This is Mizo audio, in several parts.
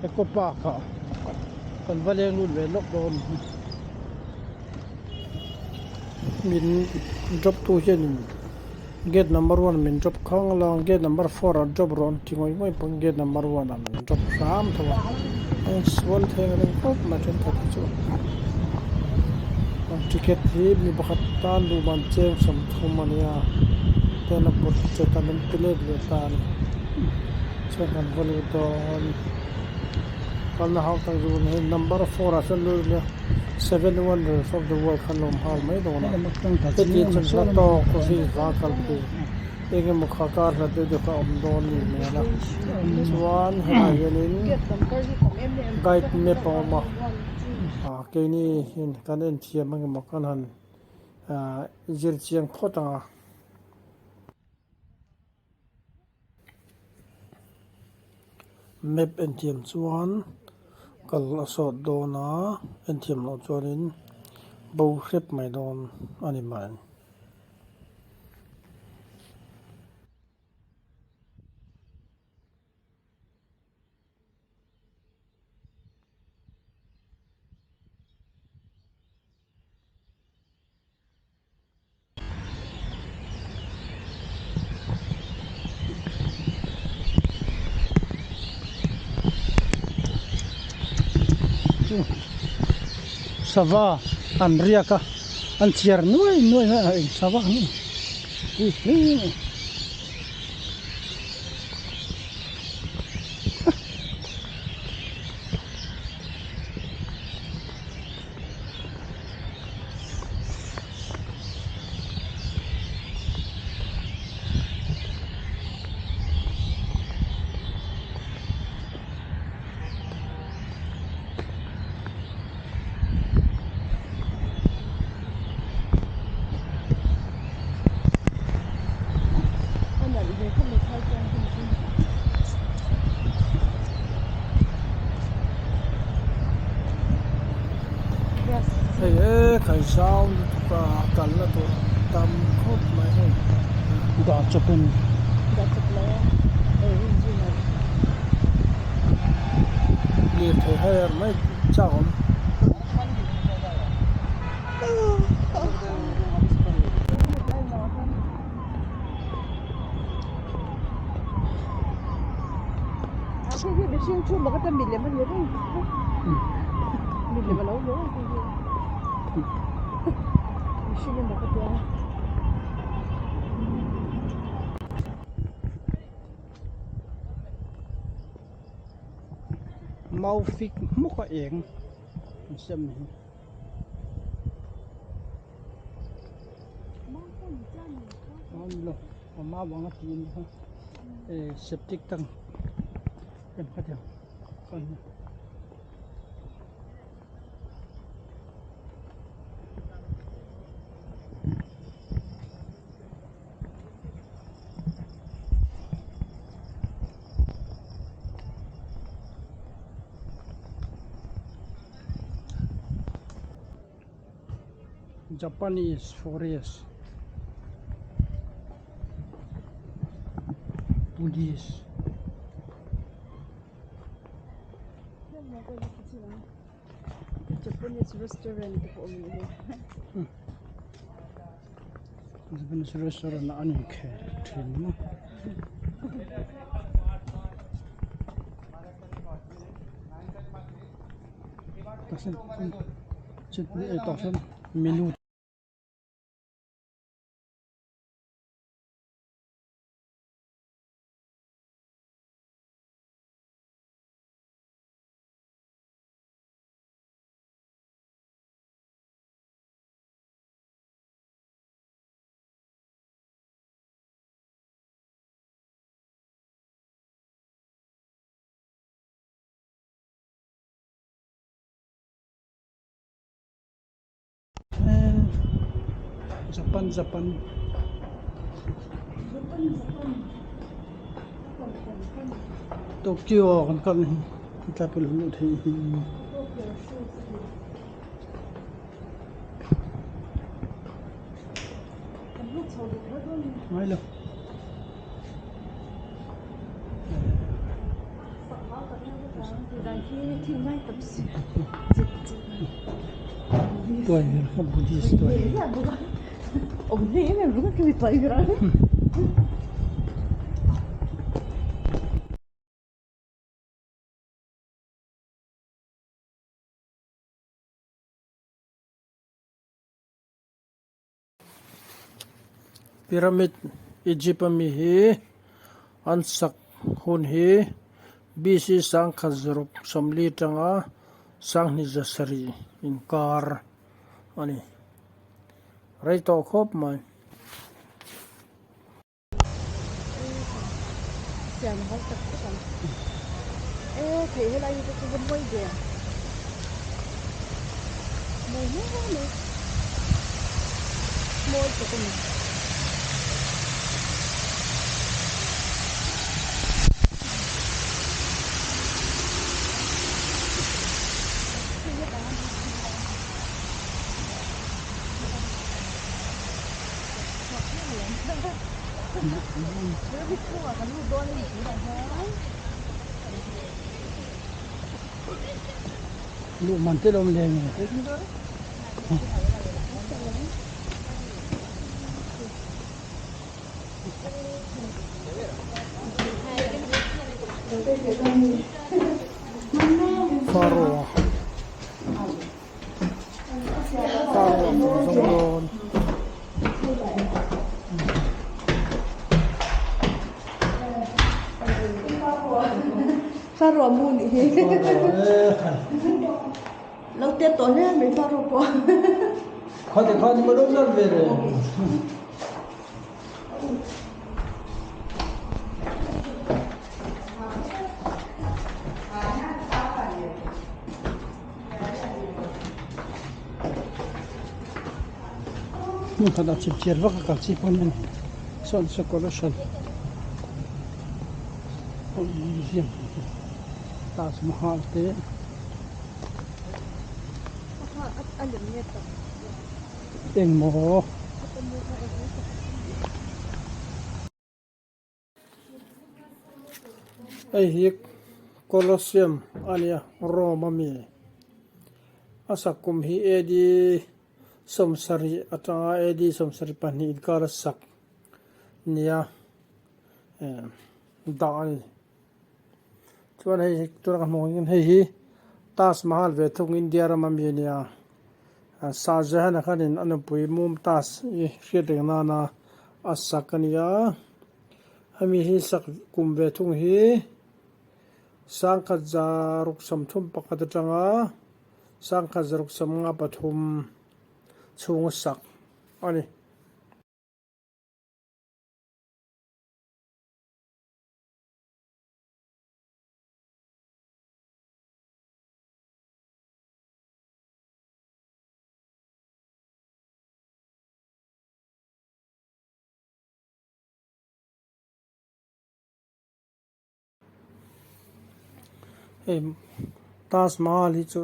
Eco Park ah kan va leng lut ve lawk dawn min drop tu hianin gate number one min drop khang la gate number four ah drop rawh an ti ngawih ngawih pawn gate number one ah min drop hram tho a a insual thei ang reng khawp mai thenkhat hi chu ticket hi mi pakhat tan duh man cheng sawmthum a nia ten a pawt chet a min ti let leh ta a ni chuan kan va lut dawn kalna hau tak chu hei number four ah chuan lut ila seven wonders of the world kha an lo nghal mai dawn a heti chuan hla tawk vih va kalpui eng emaw kha kar hlat deuh deuh kha a awm dawn ni hmel a chuan helaiah hianin guide map a awm a ah keini hian kan en thiam ang emaw kan han ah zir chiang phawt ang a. Map en thiam chuan kal a sawt dawn a en thiam loh chuanin bo hrep mai dawn a ni mai. Sava an riak a an chhiar nuai nuai mai a eng sava ang pui hle mai. Hei e khai zau lutuk a kalna tur tam khawp mai hei. Dah chawp in. Dah chawp lo a hei engine a. Lirthei hire mai chak awm. Maufik hmawk a eng an siam ni hi. Mau ang a ti a nih kha septic tank em kha tiang kha nia. Japanese forest Police Japanese restaurant te pawh awm a ni. Japanese restaurant ah an inkhel thin maw. Tah sawn menu Japan Japan Tokyo kan kal hi tlai pawh lo luh theih hi. Ngai lo. Tuai ber kha Buddhist tuai Pyramid Egypt ami hi an sak hun hi BC sangkhat zaruk sawmli atanga sanghnih za sarih inkar a ni. Rei tawh khawp mai. Siam ho tak tak ang. E thei helai hi te chu va mawi ve. Mawi hle mai. Mawi tak a ni. Luh man te lo awm leng e. Pharaoh Pharaoh kan zawng dawn. Pharaoh mu nih hi. Lo te tawh hle mai Pharaoh pawh. Khawte khan ma lo zan ve le. Hmun khatah chipchiar vak a kal chi pawh a ni a ni sawn saw corruption museum Taj Mahal te engmaw. Hei hi Colosseum a nia Rome a mi a sak kum hi AD sawmsarih atanga AD 72 inkar a sak nia eh dah a ni chuan hei hi tuna ka hmuh ang hian hei hi Taj Mahal ve thung India rama mi a nia Shah Jahan a khanin a nupui Mumtaz i hriat reng nana a sak a ni a hemi hi sak kum ve thung hi sangkhat zaruk 31 atanga sangkhat zaruk 53 chhunga sak a ni. Hei Taj Mahal hi chu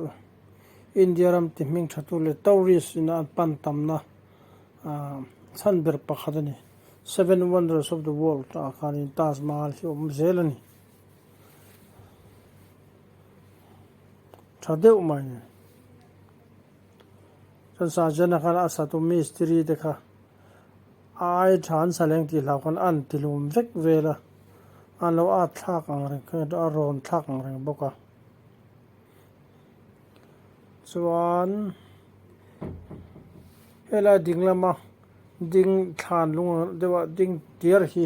India ram ti hming tha tu leh tourist ina an pan tamna ah chhan ber pakhat a ni. Seven wonders of the world ah khanin Taj Mahal hi awm zel a ni. Tha deuh mai a ni. Chuan Shahjahan khan a satu mistiri te kha a ai tha an sa leng tih hlau khan a an ti lum vek vel a, an lo at thlak ang reng kha a rawn thlak ang reng bawk a. Chuan helai ding lama ding thlan lung ang deuh a ding tiar hi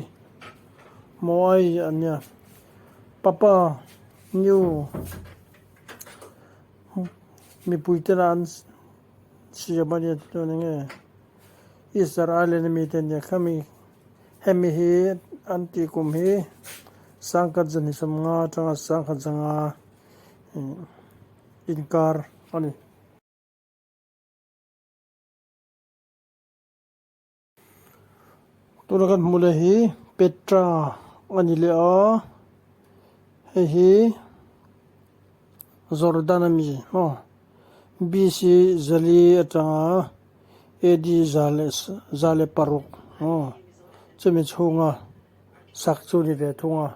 mawi a nia papa new mipui tena an siam a nia chuan enge Easter Island ami te ania khami hemi hi an tih kum hi sangkhat zahnih sawmnga atanga sangkhat zanga inkar a ni. Tuna kan hmuh leh hi Petra a ni leh a, hei hi Jordan a mi maw BC zali atanga AD 106 maw chumi chhunga sak chu a ni ve thung a.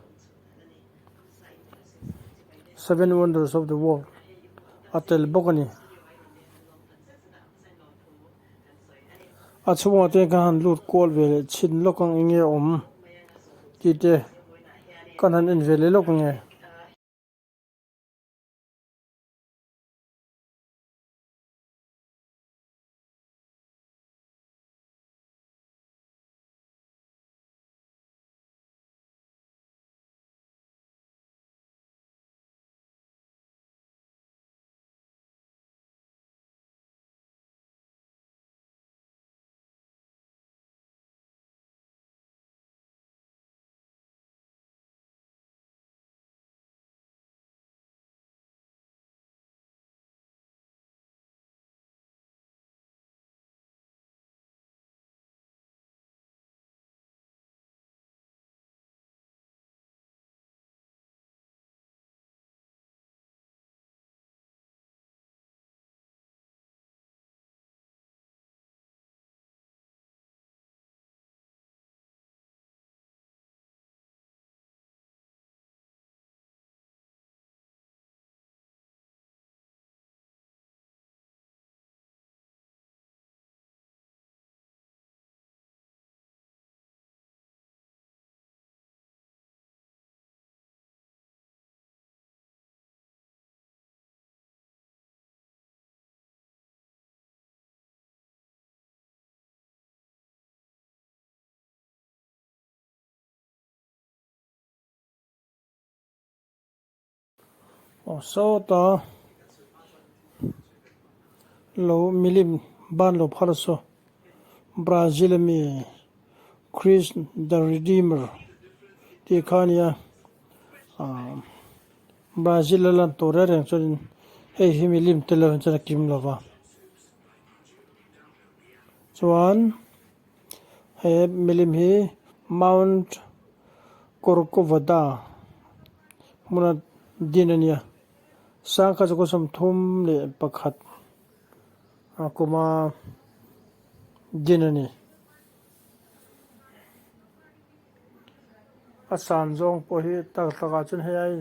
Seven Wonders of the World a tel bawk a ni. A chhungah te kan han lut kual ve leh chhin lawk ang enge awm tih te kan han en ve leh lawk ang e. Aw sawta lo milim ban lo phar saw Brazil ami Christ the Redeemer tih kha a nia ah Brazil a lan tawh reng reng chuanin hei hi milim tel lo hian chuan a kim lo va chuan he milim hi Mount Corcovado hmuna din a nia sangkhat zakua 31 a kuma din a ni a san zawng pawh hi tak takah chuan hei ai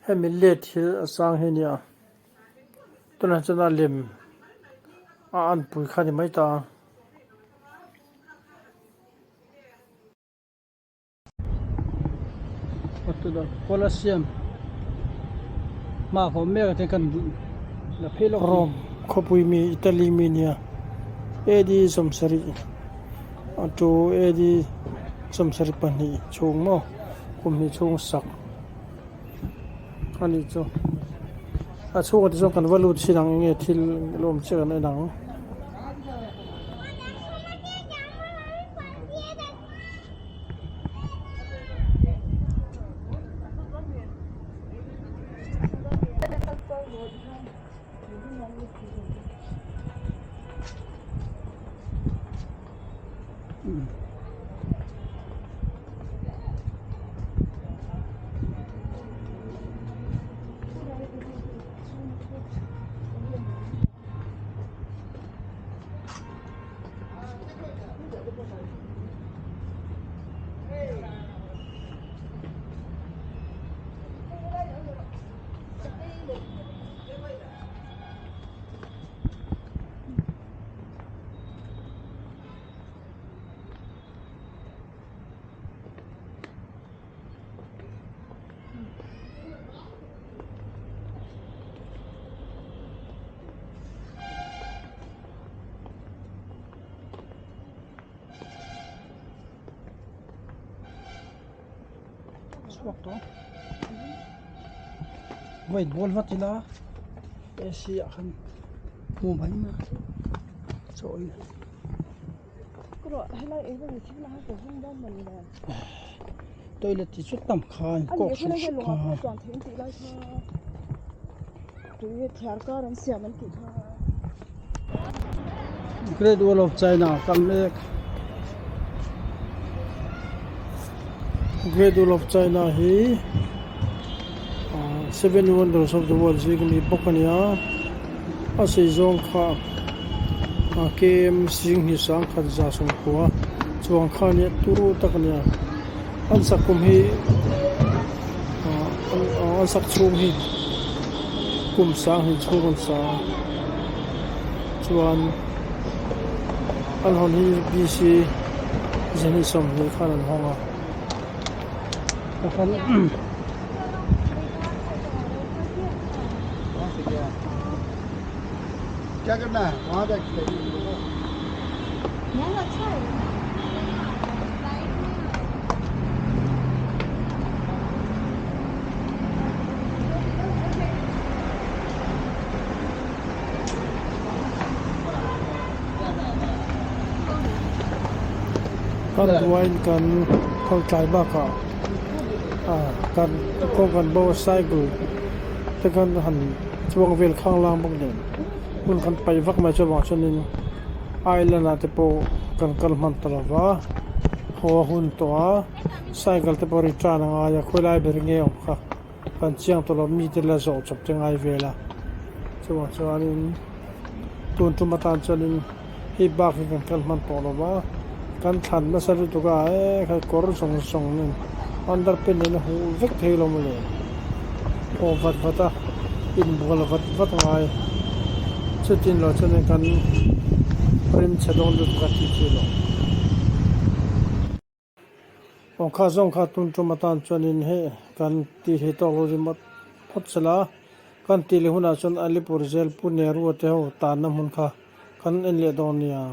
hemi let hi a sang hi a nia tunah chuan a lem a anpui kha a ni mai ta a. Colosseum hma khawm mek ah te kan la phei lawk Rome khawpui mi Italy mi nia AD 70 a to AD 72 chhung maw kum hnih chhung sak a nih chu a chhungah te chuan kan va lut chin ang enge thil la awm chiah kan en ang. Chhuak tawh white ball vat ila AC ah khan hmu mai mai a chaw in. Toilet tih chu tam kha kawk hran hran kha. Great Wall of China kal mek Great Wall of China hi Seven Wonders of the World zing ami bawk a nia a sei zawng kha a kem zing hnih sangkhat za sawmkua chuang kha a nia turu tak a nia an sak kum hi an sak chhung hi. Kum 2000 chhung an sa a, chuan an hawn hi BC 220 khan an hawng a. Kan duain kan kal tlai bakah kan kawng kan bo a cycle te khan han chuang vel khanglang bawk nen hun kan paih vak mai chuan vang chuanin island ah te pawh kan kal hman ta lo va haw a hun tawh a cycle te pawh return a ngai a khawilai ber nge awm kha kan chiang tawh lo mite la zawh chawp te ngai vel a chuvang chuanin tun tum atan chuanin hei bak hi kan kal hman tawh lo va kan thlan nasa lutuk a e kha kawr zawng zawng nen underpant nen a huh vek thei lo mawle haw vat vat a inbual vat vat a ngai chutin lo chuanin kan rim chhe dawn lutuk a tih theih loh. Aw kha zawng kha tun tum atan chuanin hei kan tih hi tawk lo ringawt phawt sela kan tih leh hunah chuan Alipur zel Pu Nehru te ho tanna hmun kha kan en leh dawn nia.